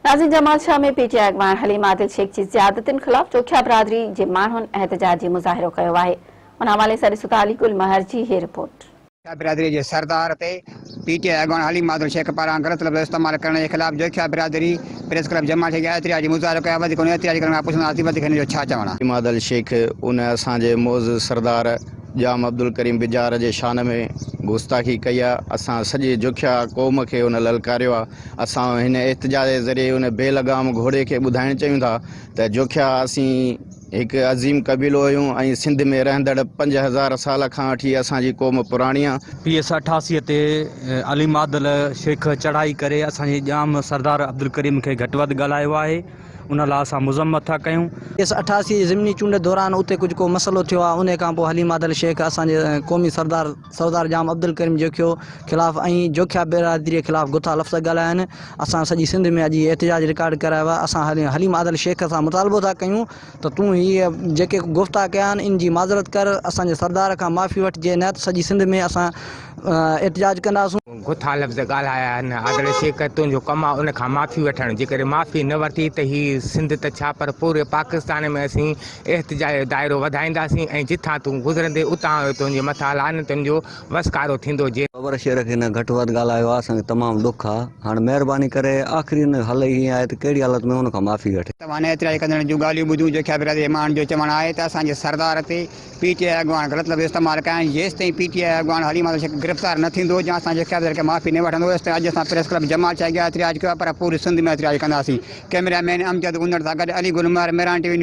ناظرين جمال شاهه ۾ پي ٽي آء اڳواڻ حليم عادل شيخ جي زيادتين خلاف جوکيا برادري جي ماڻهن احتجاجي مظاهرو ڪيو آهي ان حوالي سان ڏسو ٿا علي گل مهر جي هي رپورٽ. جوکيا برادري جي سردار تي پي ٽي آء اڳواڻ حليم عادل شيخ پاران غلط لفظ استعمال ڪرڻ جي خلاف جوکيا برادري پريس ڪلب جمال شيخ جي احتجاجي مظاهرو ڪيو وڌيڪ ان احتجاج ڪرڻ کان پڇنداسين وڌيڪ هن جو ڇا چوڻ آهي. حليم عادل شيخ ان اسان جي معزز سردار ڄام عبدالڪريم بجار جي شان ۾ گستاخي ڪئي آ، اسان سڄي جوکيا قوم کي ان للڪاريو آ، اسان هن احتجاج جي ذريعي ان بي لگام گهوڙي کي ٻڌائڻ چاهيون ٿا ته جوکيا اسين هڪ عظيم قبيلو آهيون ۽ سنڌ ۾ رهندڙ 5000 سال کان وٺي اسان جي قوم پراڻي آ. پي ايس 88 تي علي مادل شيخ چڙهائي ڪري اسان جي ڄام سردار عبدالڪريم کي گهٽ وڌ ڳالهايو آهي. ان لاء اسان مذمت ٿا ڪيون. ايس 88 جي ضمني چونڊ دوران اتي ڪجهه ڪو مسئلو ٿيو آهي انهي کان پوء حليم عادل شيخ اسان جي قومي سردار سردار ڄام عبدالڪريم جوکيو خلاف ۽ جوکيا برادري خلاف گٿا لفظ ڳالهايا آهن اسان سڄي سنڌ ۾ اڄ هي احتجاج رڪارڊ ڪرايو آهي اسان حليم عادل شيخ سان مطالبو ٿا ڪيون ته تون هي جيڪي گفتا ڪيا آهن ان جي معذرت ڪر اسان جي سردار کان معافي وٺ جي نه ته سڄي سنڌ ۾ اسان احتجاج ڪنداسون. گٿا لفظ ڳالهايا آهن عادل شيخ تنهنجو ڪم آهي ان کان معافي وٺڻ جيڪڏهن معافي نه ورتي ته هي سنڌ ته ڇا پر پوري پاڪستان ۾ اسين احتجاج جو دائرو وڌائينداسين ۽ جتان تون گذرندين اتان تنهنجي مٿان لعنتن جو وسڪارو ٿيندو جي بابر شير کي هن گهٽ وڌ ڳالهايو آهي اسان کي تمام ڏک آهي هاڻ مهرباني ڪري آخري هن جو حل هي آهي ته ڪهڙي حالت ۾ ان کان معافي وٺي. توهان احتجاج ڪندڙن جون ڳالهيون ٻڌيون جوکيا برادري جي ماڻهن جو چوڻ آهي ته اسان جي سردار تي پي ٽي آء اڳواڻ غلط لفظ استعمال ڪيا آهن، جيستائين پي ٽي آء اڳواڻ حليم عادل شيخ گرفتار نه ٿيندو يا اسان جي خيال کي معافي نه وٺندو ايستائين اڄ اسان پريس ڪلب جمال شاهه اڳيان احتجاج ڪيو آهي پر پوري سنڌ ۾ احتجاج ڪنداسين. ڪئميرا مين امجد گوندڙ سان گڏ Ali Gul Mehar, Mehran T V news.